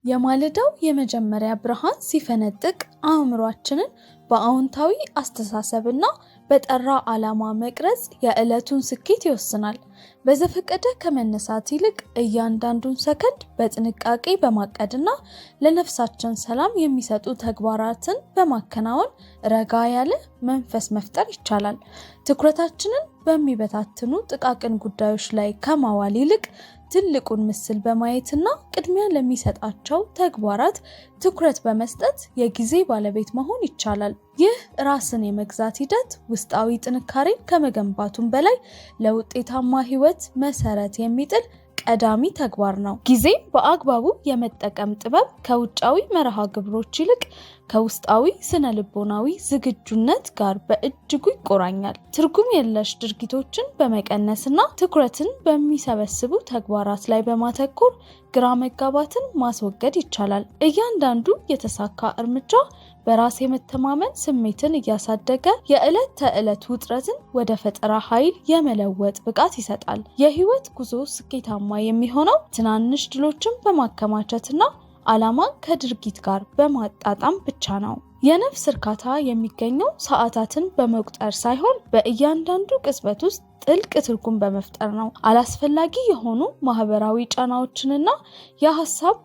የማለዳው የመጀመሪያ ብርሃን ሲፈነጥቅ አእምሯችንን በአዎንታዊ አስተሳሰብና በጠራ ዓላማ መቅረጽ የዕለቱን ስኬት ይወስናል። በዘፈቀደ ከመነሳት ይልቅ እያንዳንዱን ሰከንድ በጥንቃቄ በማቀድና ለነፍሳችን ሰላም የሚሰጡ ተግባራትን በማከናወን ረጋ ያለ መንፈስ መፍጠር ይቻላል። ትኩረታችንን በሚበታትኑ ጥቃቅን ጉዳዮች ላይ ከማዋል ይልቅ ትልቁን ምስል በማየትና ቅድሚያ ለሚሰጣቸው ተግባራት ትኩረት በመስጠት የጊዜ ባለቤት መሆን ይቻላል። ይህ ራስን የመግዛት ሂደት ውስጣዊ ጥንካሬን ከመገንባቱም በላይ ለውጤታማ ሕይወት መሰረት የሚጥል ቀዳሚ ተግባር ነው። ጊዜን በአግባቡ የመጠቀም ጥበብ ከውጫዊ መርሃ ግብሮች ይልቅ ከውስጣዊ ስነ ልቦናዊ ዝግጁነት ጋር በእጅጉ ይቆራኛል። ትርጉም የለሽ ድርጊቶችን በመቀነስና ትኩረትን በሚሰበስቡ ተግባራት ላይ በማተኮር ግራ መጋባትን ማስወገድ ይቻላል። እያንዳንዱ የተሳካ እርምጃ በራስ የመተማመን ስሜትን እያሳደገ የዕለት ተዕለት ውጥረትን ወደ ፈጠራ ኃይል የመለወጥ ብቃት ይሰጣል። የህይወት ጉዞ ስኬታማ የሚሆነው ትናንሽ ድሎችን በማከማቸትና ዓላማን ከድርጊት ጋር በማጣጣም ብቻ ነው። የነፍስ እርካታ የሚገኘው ሰዓታትን በመቁጠር ሳይሆን በእያንዳንዱ ቅጽበት ውስጥ ጥልቅ ትርጉም በመፍጠር ነው። አላስፈላጊ የሆኑ ማህበራዊ ጫናዎችንና የሀሳብ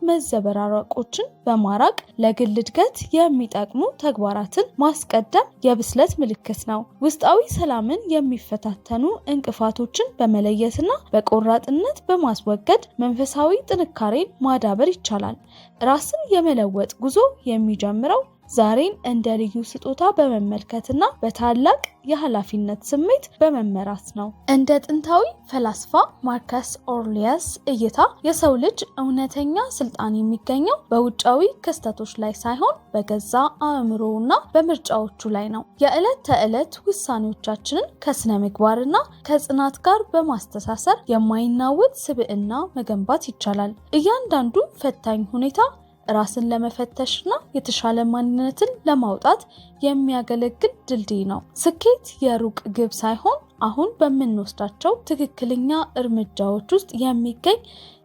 መዘበራረቆችን በማራቅ ለግል እድገት የሚጠቅሙ ተግባራትን ማስቀደም የብስለት ምልክት ነው። ውስጣዊ ሰላምን የሚፈታተኑ እንቅፋቶችን በመለየትና በቆራጥነት በማስወገድ መንፈሳዊ ጥንካሬን ማዳበር ይቻላል። ራስን የመለወጥ ጉዞ የሚጀምረው ዛሬን እንደ ልዩ ስጦታ በመመልከትና በታላቅ የኃላፊነት ስሜት በመመራት ነው። እንደ ጥንታዊ ፈላስፋ ማርከስ ኦርሊየስ እይታ የሰው ልጅ እውነተኛ ስልጣን የሚገኘው በውጫዊ ክስተቶች ላይ ሳይሆን በገዛ አእምሮውና በምርጫዎቹ ላይ ነው። የዕለት ተዕለት ውሳኔዎቻችንን ከስነ ምግባርና ከጽናት ጋር በማስተሳሰር የማይናወጥ ስብዕና መገንባት ይቻላል። እያንዳንዱ ፈታኝ ሁኔታ ራስን ለመፈተሽና የተሻለ ማንነትን ለማውጣት የሚያገለግል ድልድይ ነው። ስኬት የሩቅ ግብ ሳይሆን አሁን በምንወስዳቸው ትክክለኛ እርምጃዎች ውስጥ የሚገኝ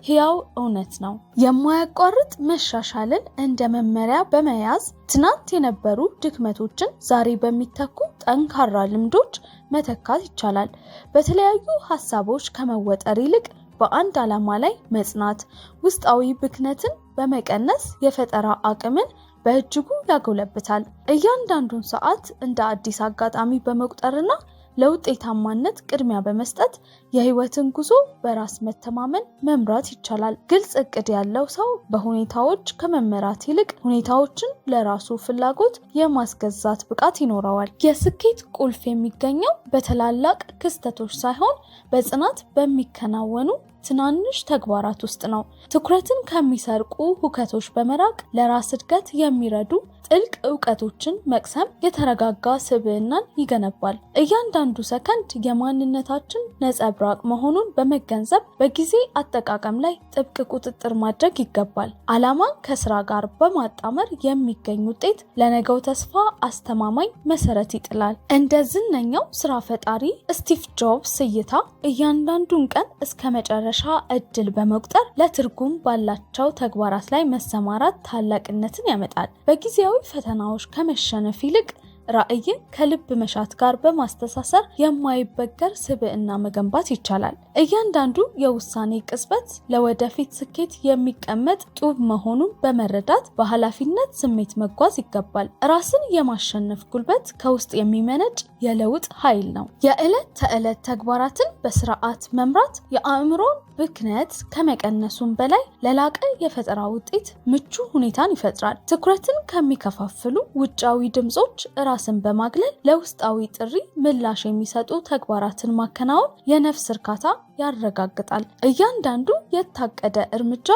ሕያው እውነት ነው። የማያቋርጥ መሻሻልን እንደ መመሪያ በመያዝ ትናንት የነበሩ ድክመቶችን ዛሬ በሚተኩ ጠንካራ ልምዶች መተካት ይቻላል። በተለያዩ ሀሳቦች ከመወጠር ይልቅ በአንድ ዓላማ ላይ መጽናት ውስጣዊ ብክነትን በመቀነስ የፈጠራ አቅምን በእጅጉ ያጎለብታል። እያንዳንዱን ሰዓት እንደ አዲስ አጋጣሚ በመቁጠርና ለውጤታማነት ቅድሚያ በመስጠት የህይወትን ጉዞ በራስ መተማመን መምራት ይቻላል። ግልጽ እቅድ ያለው ሰው በሁኔታዎች ከመመራት ይልቅ ሁኔታዎችን ለራሱ ፍላጎት የማስገዛት ብቃት ይኖረዋል። የስኬት ቁልፍ የሚገኘው በታላላቅ ክስተቶች ሳይሆን በጽናት በሚከናወኑ ትናንሽ ተግባራት ውስጥ ነው። ትኩረትን ከሚሰርቁ ሁከቶች በመራቅ ለራስ እድገት የሚረዱ ጥልቅ እውቀቶችን መቅሰም የተረጋጋ ስብዕናን ይገነባል። እያንዳንዱ ሰከንድ የማንነታችን ነጸብራቅ መሆኑን በመገንዘብ በጊዜ አጠቃቀም ላይ ጥብቅ ቁጥጥር ማድረግ ይገባል። ዓላማን ከስራ ጋር በማጣመር የሚገኝ ውጤት ለነገው ተስፋ አስተማማኝ መሰረት ይጥላል። እንደ ዝነኛው ስራ ፈጣሪ ስቲቭ ጆብስ እይታ እያንዳንዱን ቀን እስከ መጨረሻ እድል በመቁጠር ለትርጉም ባላቸው ተግባራት ላይ መሰማራት ታላቅነትን ያመጣል። በጊዜያዊ ፈተናዎች ከመሸነፍ ይልቅ ራዕይን ከልብ መሻት ጋር በማስተሳሰር የማይበገር ስብዕና መገንባት ይቻላል። እያንዳንዱ የውሳኔ ቅጽበት ለወደፊት ስኬት የሚቀመጥ ጡብ መሆኑን በመረዳት በኃላፊነት ስሜት መጓዝ ይገባል። ራስን የማሸነፍ ጉልበት ከውስጥ የሚመነጭ የለውጥ ኃይል ነው። የዕለት ተዕለት ተግባራትን በስርዓት መምራት የአእምሮን ብክነት ከመቀነሱም በላይ ለላቀ የፈጠራ ውጤት ምቹ ሁኔታን ይፈጥራል። ትኩረትን ከሚከፋፍሉ ውጫዊ ድምጾች ራስን በማግለል ለውስጣዊ ጥሪ ምላሽ የሚሰጡ ተግባራትን ማከናወን የነፍስ እርካታ ያረጋግጣል። እያንዳንዱ የታቀደ እርምጃ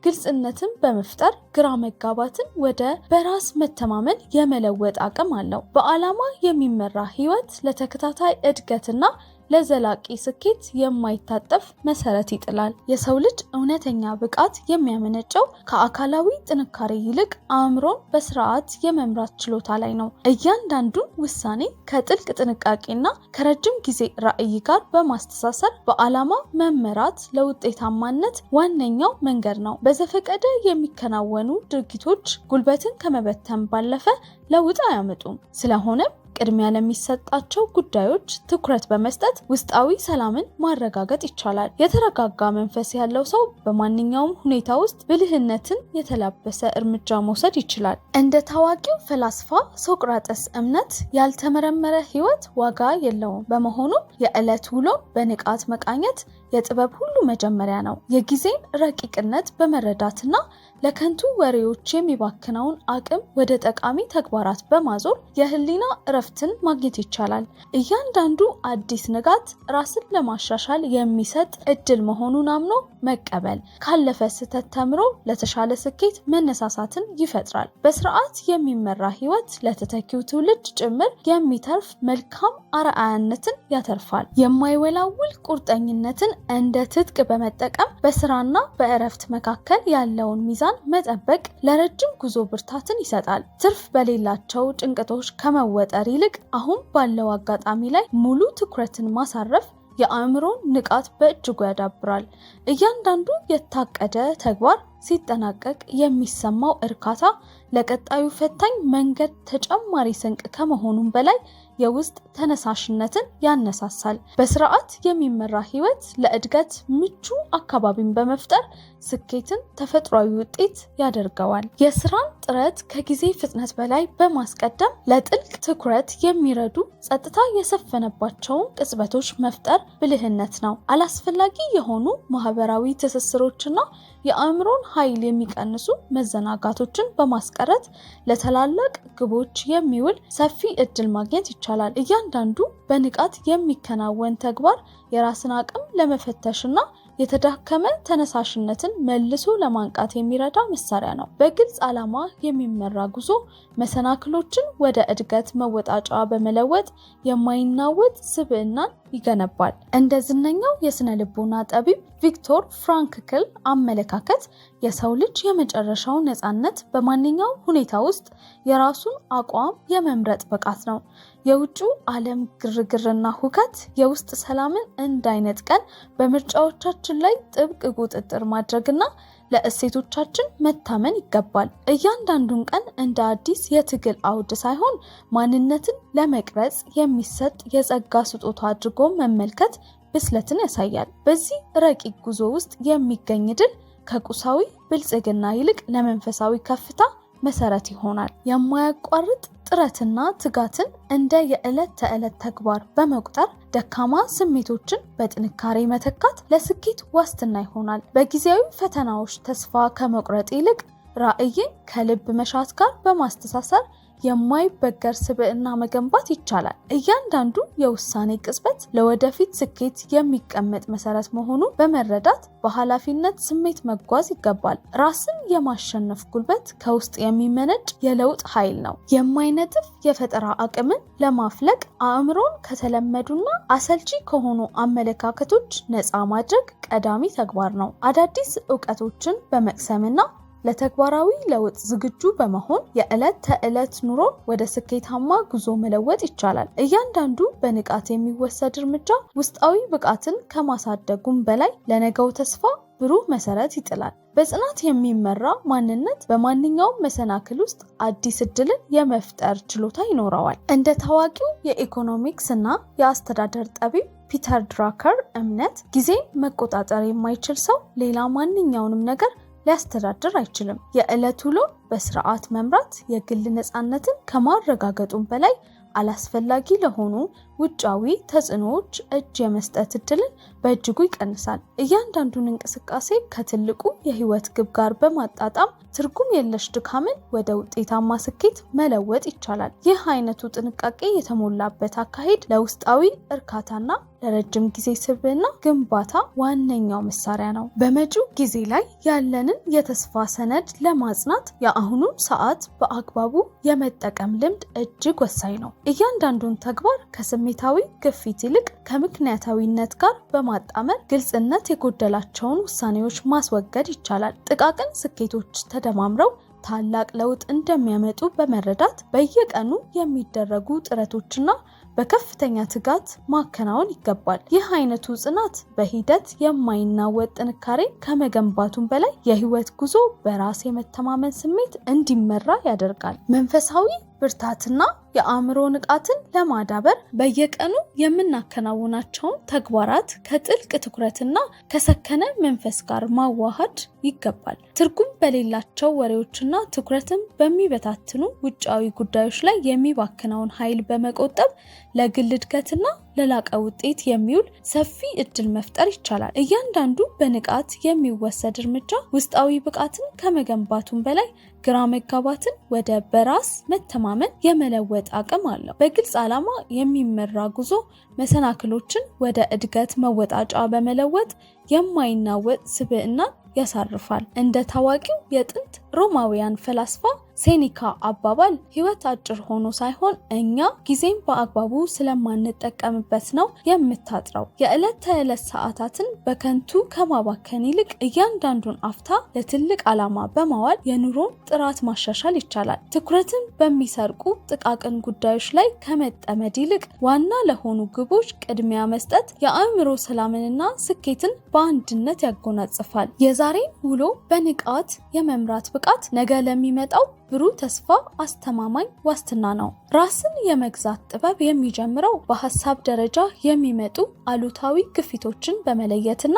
ግልጽነትን በመፍጠር ግራ መጋባትን ወደ በራስ መተማመን የመለወጥ አቅም አለው። በዓላማ የሚመራ ሕይወት ለተከታታይ እድገትና ለዘላቂ ስኬት የማይታጠፍ መሰረት ይጥላል። የሰው ልጅ እውነተኛ ብቃት የሚያመነጨው ከአካላዊ ጥንካሬ ይልቅ አእምሮን በስርዓት የመምራት ችሎታ ላይ ነው። እያንዳንዱን ውሳኔ ከጥልቅ ጥንቃቄና ከረጅም ጊዜ ራዕይ ጋር በማስተሳሰር በዓላማ መመራት ለውጤታማነት ዋነኛው መንገድ ነው። በዘፈቀደ የሚከናወኑ ድርጊቶች ጉልበትን ከመበተን ባለፈ ለውጥ አያመጡም። ስለሆነም ቅድሚያ ለሚሰጣቸው ጉዳዮች ትኩረት በመስጠት ውስጣዊ ሰላምን ማረጋገጥ ይቻላል። የተረጋጋ መንፈስ ያለው ሰው በማንኛውም ሁኔታ ውስጥ ብልህነትን የተላበሰ እርምጃ መውሰድ ይችላል። እንደ ታዋቂው ፈላስፋ ሶቅራጠስ እምነት ያልተመረመረ ሕይወት ዋጋ የለውም። በመሆኑም የዕለት ውሎን በንቃት መቃኘት የጥበብ ሁሉ መጀመሪያ ነው። የጊዜን ረቂቅነት በመረዳትና ለከንቱ ወሬዎች የሚባክነውን አቅም ወደ ጠቃሚ ተግባራት በማዞር የህሊና እረፍትን ማግኘት ይቻላል። እያንዳንዱ አዲስ ንጋት ራስን ለማሻሻል የሚሰጥ እድል መሆኑን አምኖ መቀበል ካለፈ ስህተት ተምሮ ለተሻለ ስኬት መነሳሳትን ይፈጥራል። በስርዓት የሚመራ ህይወት ለተተኪው ትውልድ ጭምር የሚተርፍ መልካም አርአያነትን ያተርፋል። የማይወላውል ቁርጠኝነትን እንደ ትጥቅ በመጠቀም በስራና በእረፍት መካከል ያለውን ሚዛን መጠበቅ ለረጅም ጉዞ ብርታትን ይሰጣል። ትርፍ በሌላቸው ጭንቀቶች ከመወጠር ይልቅ አሁን ባለው አጋጣሚ ላይ ሙሉ ትኩረትን ማሳረፍ የአእምሮን ንቃት በእጅጉ ያዳብራል። እያንዳንዱ የታቀደ ተግባር ሲጠናቀቅ የሚሰማው እርካታ ለቀጣዩ ፈታኝ መንገድ ተጨማሪ ስንቅ ከመሆኑም በላይ የውስጥ ተነሳሽነትን ያነሳሳል። በስርዓት የሚመራ ህይወት ለእድገት ምቹ አካባቢን በመፍጠር ስኬትን ተፈጥሯዊ ውጤት ያደርገዋል። የስራን ጥረት ከጊዜ ፍጥነት በላይ በማስቀደም ለጥልቅ ትኩረት የሚረዱ ጸጥታ የሰፈነባቸውን ቅጽበቶች መፍጠር ብልህነት ነው። አላስፈላጊ የሆኑ ማህበራዊ ትስስሮችና የአእምሮን ኃይል የሚቀንሱ መዘናጋቶችን በማስቀረት ለታላላቅ ግቦች የሚውል ሰፊ እድል ማግኘት ይቻላል። እያንዳንዱ በንቃት የሚከናወን ተግባር የራስን አቅም ለመፈተሽና የተዳከመ ተነሳሽነትን መልሶ ለማንቃት የሚረዳ መሳሪያ ነው። በግልጽ ዓላማ የሚመራ ጉዞ መሰናክሎችን ወደ እድገት መወጣጫ በመለወጥ የማይናወጥ ስብዕናን ይገነባል። እንደ ዝነኛው የስነ ልቦና ጠቢብ ቪክቶር ፍራንክል አመለካከት የሰው ልጅ የመጨረሻው ነፃነት በማንኛውም ሁኔታ ውስጥ የራሱን አቋም የመምረጥ ብቃት ነው። የውጭው ዓለም ግርግርና ሁከት የውስጥ ሰላምን እንዳይነጥቀን በምርጫዎቻችን ላይ ጥብቅ ቁጥጥር ማድረግና ለእሴቶቻችን መታመን ይገባል። እያንዳንዱን ቀን እንደ አዲስ የትግል አውድ ሳይሆን ማንነትን ለመቅረጽ የሚሰጥ የጸጋ ስጦታ አድርጎ መመልከት ብስለትን ያሳያል። በዚህ ረቂቅ ጉዞ ውስጥ የሚገኝ ድል ከቁሳዊ ብልጽግና ይልቅ ለመንፈሳዊ ከፍታ መሰረት ይሆናል። የማያቋርጥ ጥረትና ትጋትን እንደ የዕለት ተዕለት ተግባር በመቁጠር ደካማ ስሜቶችን በጥንካሬ መተካት ለስኬት ዋስትና ይሆናል። በጊዜያዊ ፈተናዎች ተስፋ ከመቁረጥ ይልቅ ራዕይን ከልብ መሻት ጋር በማስተሳሰር የማይበገር ስብዕና መገንባት ይቻላል። እያንዳንዱ የውሳኔ ቅጽበት ለወደፊት ስኬት የሚቀመጥ መሰረት መሆኑን በመረዳት በኃላፊነት ስሜት መጓዝ ይገባል። ራስን የማሸነፍ ጉልበት ከውስጥ የሚመነጭ የለውጥ ኃይል ነው። የማይነጥፍ የፈጠራ አቅምን ለማፍለቅ አእምሮን ከተለመዱና አሰልቺ ከሆኑ አመለካከቶች ነፃ ማድረግ ቀዳሚ ተግባር ነው። አዳዲስ እውቀቶችን በመቅሰምና ለተግባራዊ ለውጥ ዝግጁ በመሆን የዕለት ተዕለት ኑሮን ወደ ስኬታማ ጉዞ መለወጥ ይቻላል። እያንዳንዱ በንቃት የሚወሰድ እርምጃ ውስጣዊ ብቃትን ከማሳደጉም በላይ ለነገው ተስፋ ብሩህ መሰረት ይጥላል። በጽናት የሚመራ ማንነት በማንኛውም መሰናክል ውስጥ አዲስ እድልን የመፍጠር ችሎታ ይኖረዋል። እንደ ታዋቂው የኢኮኖሚክስ እና የአስተዳደር ጠቢብ ፒተር ድራከር እምነት ጊዜን መቆጣጠር የማይችል ሰው ሌላ ማንኛውንም ነገር ሊያስተዳድር አይችልም። የዕለት ውሎን በስርዓት መምራት የግል ነፃነትን ከማረጋገጡም በላይ አላስፈላጊ ለሆኑ ውጫዊ ተጽዕኖዎች እጅ የመስጠት እድልን በእጅጉ ይቀንሳል። እያንዳንዱን እንቅስቃሴ ከትልቁ የህይወት ግብ ጋር በማጣጣም ትርጉም የለሽ ድካምን ወደ ውጤታማ ስኬት መለወጥ ይቻላል። ይህ አይነቱ ጥንቃቄ የተሞላበት አካሄድ ለውስጣዊ እርካታና ለረጅም ጊዜ ስብዕና ግንባታ ዋነኛው መሳሪያ ነው። በመጪው ጊዜ ላይ ያለንን የተስፋ ሰነድ ለማጽናት የአሁኑን ሰዓት በአግባቡ የመጠቀም ልምድ እጅግ ወሳኝ ነው። እያንዳንዱን ተግባር ከስሜት ከስሜታዊ ግፊት ይልቅ ከምክንያታዊነት ጋር በማጣመር ግልጽነት የጎደላቸውን ውሳኔዎች ማስወገድ ይቻላል። ጥቃቅን ስኬቶች ተደማምረው ታላቅ ለውጥ እንደሚያመጡ በመረዳት በየቀኑ የሚደረጉ ጥረቶችና በከፍተኛ ትጋት ማከናወን ይገባል። ይህ አይነቱ ጽናት በሂደት የማይናወጥ ጥንካሬ ከመገንባቱም በላይ የህይወት ጉዞ በራስ የመተማመን ስሜት እንዲመራ ያደርጋል። መንፈሳዊ ብርታትና የአእምሮ ንቃትን ለማዳበር በየቀኑ የምናከናውናቸውን ተግባራት ከጥልቅ ትኩረትና ከሰከነ መንፈስ ጋር ማዋሃድ ይገባል። ትርጉም በሌላቸው ወሬዎችና ትኩረትን በሚበታትኑ ውጫዊ ጉዳዮች ላይ የሚባክነውን ኃይል በመቆጠብ ለግል እድገትና ለላቀ ውጤት የሚውል ሰፊ እድል መፍጠር ይቻላል። እያንዳንዱ በንቃት የሚወሰድ እርምጃ ውስጣዊ ብቃትን ከመገንባቱም በላይ ግራ መጋባትን ወደ በራስ መተማመን የመለወጥ አቅም አለው። በግልጽ ዓላማ የሚመራ ጉዞ መሰናክሎችን ወደ እድገት መወጣጫ በመለወጥ የማይናወጥ ስብዕናን ያሳርፋል። እንደ ታዋቂው የጥንት ሮማውያን ፈላስፋ ሴኒካ አባባል፣ ሕይወት አጭር ሆኖ ሳይሆን እኛ ጊዜን በአግባቡ ስለማንጠቀምበት ነው የምታጥረው። የዕለት ተዕለት ሰዓታትን በከንቱ ከማባከን ይልቅ እያንዳንዱን አፍታ ለትልቅ ዓላማ በማዋል የኑሮን ጥራት ማሻሻል ይቻላል። ትኩረትን በሚሰርቁ ጥቃቅን ጉዳዮች ላይ ከመጠመድ ይልቅ ዋና ለሆኑ ግቦች ቅድሚያ መስጠት የአእምሮ ሰላምንና ስኬትን በአንድነት ያጎናጽፋል። የዛሬን ውሎ በንቃት የመምራት ብቃት ነገ ለሚመጣው ብሩህ ተስፋ አስተማማኝ ዋስትና ነው። ራስን የመግዛት ጥበብ የሚጀምረው በሀሳብ ደረጃ የሚመጡ አሉታዊ ግፊቶችን በመለየትና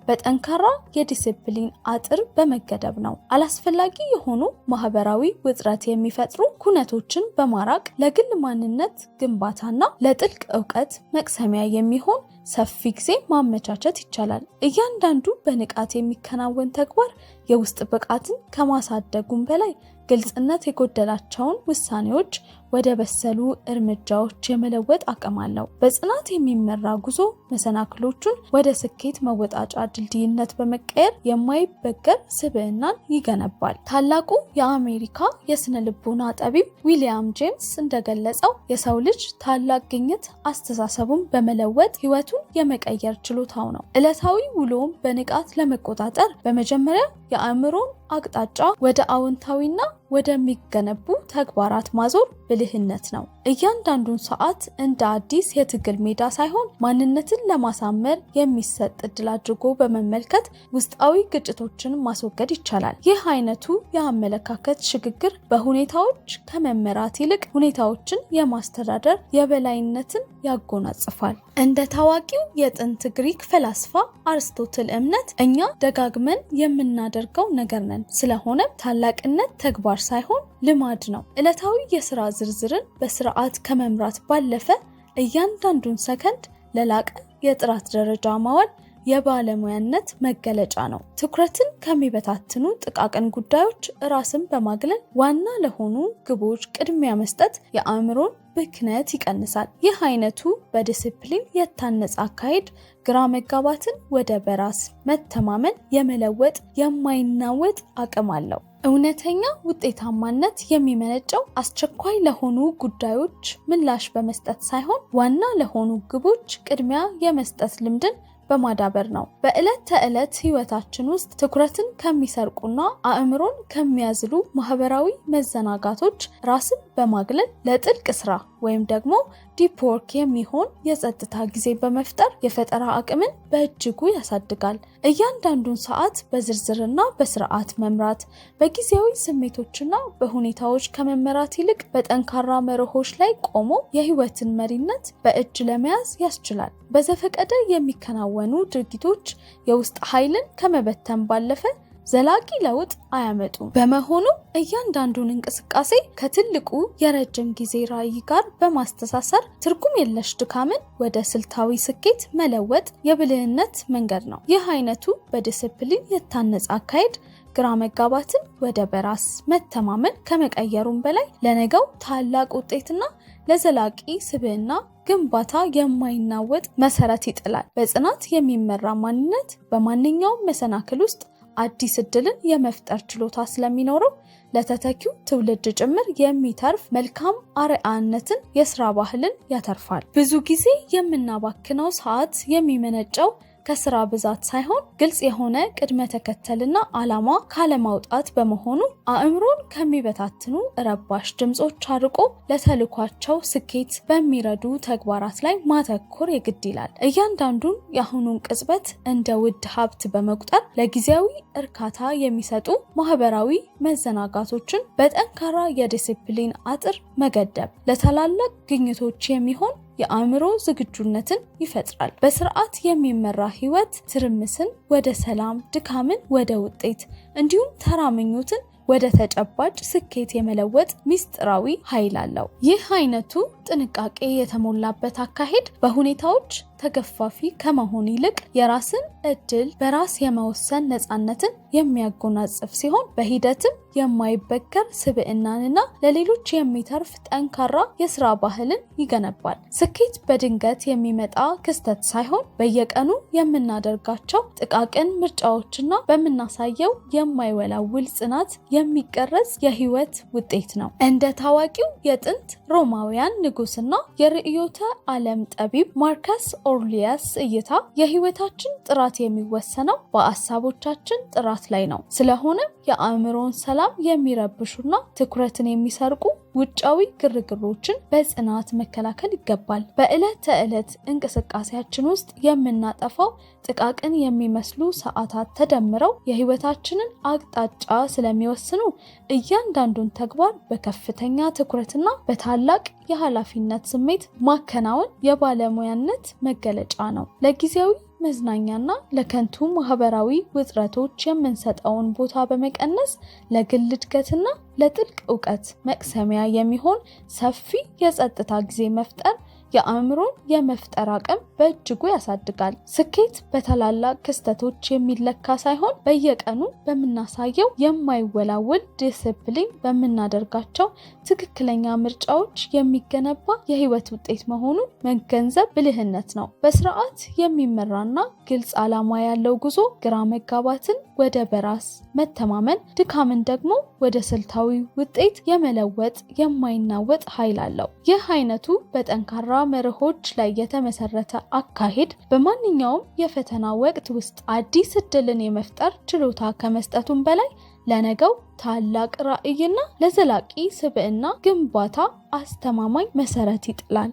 በጠንካራ የዲሲፕሊን አጥር በመገደብ ነው። አላስፈላጊ የሆኑ ማህበራዊ ውጥረት የሚፈጥሩ ኩነቶችን በማራቅ ለግል ማንነት ግንባታና ለጥልቅ እውቀት መቅሰሚያ የሚሆን ሰፊ ጊዜ ማመቻቸት ይቻላል። እያንዳንዱ በንቃት የሚከናወን ተግባር የውስጥ ብቃትን ከማሳደጉም በላይ ግልጽነት የጎደላቸውን ውሳኔዎች ወደ በሰሉ እርምጃዎች የመለወጥ አቅም አለው። በጽናት የሚመራ ጉዞ መሰናክሎቹን ወደ ስኬት መወጣጫ ድልድይነት በመቀየር የማይበገር ስብዕናን ይገነባል። ታላቁ የአሜሪካ የስነ ልቦና ጠቢብ ዊሊያም ጄምስ እንደገለጸው፣ የሰው ልጅ ታላቅ ግኝት አስተሳሰቡን በመለወጥ ሕይወቱን የመቀየር ችሎታው ነው። ዕለታዊ ውሎውን በንቃት ለመቆጣጠር በመጀመሪያ የአእምሮን አቅጣጫ ወደ አዎንታዊና ወደሚገነቡ ተግባራት ማዞር ብልህነት ነው። እያንዳንዱን ሰዓት እንደ አዲስ የትግል ሜዳ ሳይሆን ማንነትን ለማሳመር የሚሰጥ እድል አድርጎ በመመልከት ውስጣዊ ግጭቶችን ማስወገድ ይቻላል። ይህ አይነቱ የአመለካከት ሽግግር በሁኔታዎች ከመመራት ይልቅ ሁኔታዎችን የማስተዳደር የበላይነትን ያጎናጽፋል። እንደ ታዋቂው የጥንት ግሪክ ፈላስፋ አርስቶትል እምነት፣ እኛ ደጋግመን የምናደርገው ነገር ነን። ስለሆነም ታላቅነት ተግባር ሳይሆን ልማድ ነው። ዕለታዊ የስራ ዝርዝርን በስርዓት ከመምራት ባለፈ እያንዳንዱን ሰከንድ ለላቀ የጥራት ደረጃ ማዋል የባለሙያነት መገለጫ ነው። ትኩረትን ከሚበታትኑ ጥቃቅን ጉዳዮች ራስን በማግለል ዋና ለሆኑ ግቦች ቅድሚያ መስጠት የአእምሮን ብክነት ይቀንሳል። ይህ አይነቱ በዲሲፕሊን የታነጸ አካሄድ ግራ መጋባትን ወደ በራስ መተማመን የመለወጥ የማይናወጥ አቅም አለው። እውነተኛ ውጤታማነት የሚመነጨው አስቸኳይ ለሆኑ ጉዳዮች ምላሽ በመስጠት ሳይሆን ዋና ለሆኑ ግቦች ቅድሚያ የመስጠት ልምድን በማዳበር ነው። በዕለት ተዕለት ህይወታችን ውስጥ ትኩረትን ከሚሰርቁና አእምሮን ከሚያዝሉ ማህበራዊ መዘናጋቶች ራስን በማግለል ለጥልቅ ስራ ወይም ደግሞ deep work የሚሆን የጸጥታ ጊዜ በመፍጠር የፈጠራ አቅምን በእጅጉ ያሳድጋል። እያንዳንዱን ሰዓት በዝርዝርና በስርዓት መምራት በጊዜያዊ ስሜቶችና በሁኔታዎች ከመመራት ይልቅ በጠንካራ መርሆች ላይ ቆሞ የህይወትን መሪነት በእጅ ለመያዝ ያስችላል። በዘፈቀደ የሚከናወኑ ድርጊቶች የውስጥ ኃይልን ከመበተን ባለፈ ዘላቂ ለውጥ አያመጡም። በመሆኑም እያንዳንዱን እንቅስቃሴ ከትልቁ የረጅም ጊዜ ራዕይ ጋር በማስተሳሰር ትርጉም የለሽ ድካምን ወደ ስልታዊ ስኬት መለወጥ የብልህነት መንገድ ነው። ይህ አይነቱ በዲሲፕሊን የታነጸ አካሄድ ግራ መጋባትን ወደ በራስ መተማመን ከመቀየሩም በላይ ለነገው ታላቅ ውጤትና ለዘላቂ ስብዕና ግንባታ የማይናወጥ መሰረት ይጥላል። በጽናት የሚመራ ማንነት በማንኛውም መሰናክል ውስጥ አዲስ እድልን የመፍጠር ችሎታ ስለሚኖረው ለተተኪው ትውልድ ጭምር የሚተርፍ መልካም አርአያነትን የስራ ባህልን ያተርፋል። ብዙ ጊዜ የምናባክነው ሰዓት የሚመነጨው ከስራ ብዛት ሳይሆን ግልጽ የሆነ ቅድመ ተከተልና ዓላማ ካለማውጣት በመሆኑ አእምሮን ከሚበታትኑ ረባሽ ድምጾች አርቆ ለተልዕኳቸው ስኬት በሚረዱ ተግባራት ላይ ማተኮር የግድ ይላል። እያንዳንዱን የአሁኑን ቅጽበት እንደ ውድ ሀብት በመቁጠር ለጊዜያዊ እርካታ የሚሰጡ ማህበራዊ መዘናጋቶችን በጠንካራ የዲሲፕሊን አጥር መገደብ ለታላላቅ ግኝቶች የሚሆን የአእምሮ ዝግጁነትን ይፈጥራል። በስርዓት የሚመራ ህይወት ትርምስን ወደ ሰላም፣ ድካምን ወደ ውጤት እንዲሁም ተራ ምኞትን ወደ ተጨባጭ ስኬት የመለወጥ ሚስጥራዊ ኃይል አለው። ይህ አይነቱ ጥንቃቄ የተሞላበት አካሄድ በሁኔታዎች ተገፋፊ ከመሆን ይልቅ የራስን እድል በራስ የመወሰን ነፃነትን የሚያጎናጽፍ ሲሆን በሂደትም የማይበገር ስብዕናንና ለሌሎች የሚተርፍ ጠንካራ የስራ ባህልን ይገነባል። ስኬት በድንገት የሚመጣ ክስተት ሳይሆን በየቀኑ የምናደርጋቸው ጥቃቅን ምርጫዎችና በምናሳየው የማይወላውል ጽናት የሚቀረጽ የህይወት ውጤት ነው። እንደ ታዋቂው የጥንት ሮማውያን ንጉስና የርዕዮተ ዓለም ጠቢብ ማርከስ ኦርሊየስ እይታ የህይወታችን ጥራት የሚወሰነው በሀሳቦቻችን ጥራት ላይ ነው። ስለሆነም የአእምሮን ሰላም የሚረብሹና ትኩረትን የሚሰርቁ ውጫዊ ግርግሮችን በጽናት መከላከል ይገባል። በዕለት ተዕለት እንቅስቃሴያችን ውስጥ የምናጠፋው ጥቃቅን የሚመስሉ ሰዓታት ተደምረው የህይወታችንን አቅጣጫ ስለሚወስኑ እያንዳንዱን ተግባር በከፍተኛ ትኩረትና በታላቅ የኃላፊነት ስሜት ማከናወን የባለሙያነት መገለጫ ነው። ለጊዜያዊ መዝናኛና ለከንቱ ማህበራዊ ውጥረቶች የምንሰጠውን ቦታ በመቀነስ ለግል እድገትና ለጥልቅ እውቀት መቅሰሚያ የሚሆን ሰፊ የጸጥታ ጊዜ መፍጠር የአእምሮን የመፍጠር አቅም በእጅጉ ያሳድጋል። ስኬት በታላላቅ ክስተቶች የሚለካ ሳይሆን በየቀኑ በምናሳየው የማይወላውል ዲስፕሊን፣ በምናደርጋቸው ትክክለኛ ምርጫዎች የሚገነባ የህይወት ውጤት መሆኑን መገንዘብ ብልህነት ነው። በስርዓት የሚመራና ግልጽ ዓላማ ያለው ጉዞ ግራ መጋባትን ወደ በራስ መተማመን፣ ድካምን ደግሞ ወደ ስልታዊ ውጤት የመለወጥ የማይናወጥ ኃይል አለው። ይህ አይነቱ በጠንካራ መርሆች ላይ የተመሰረተ አካሄድ በማንኛውም የፈተና ወቅት ውስጥ አዲስ እድልን የመፍጠር ችሎታ ከመስጠቱም በላይ ለነገው ታላቅ ራዕይና ለዘላቂ ስብዕና ግንባታ አስተማማኝ መሰረት ይጥላል።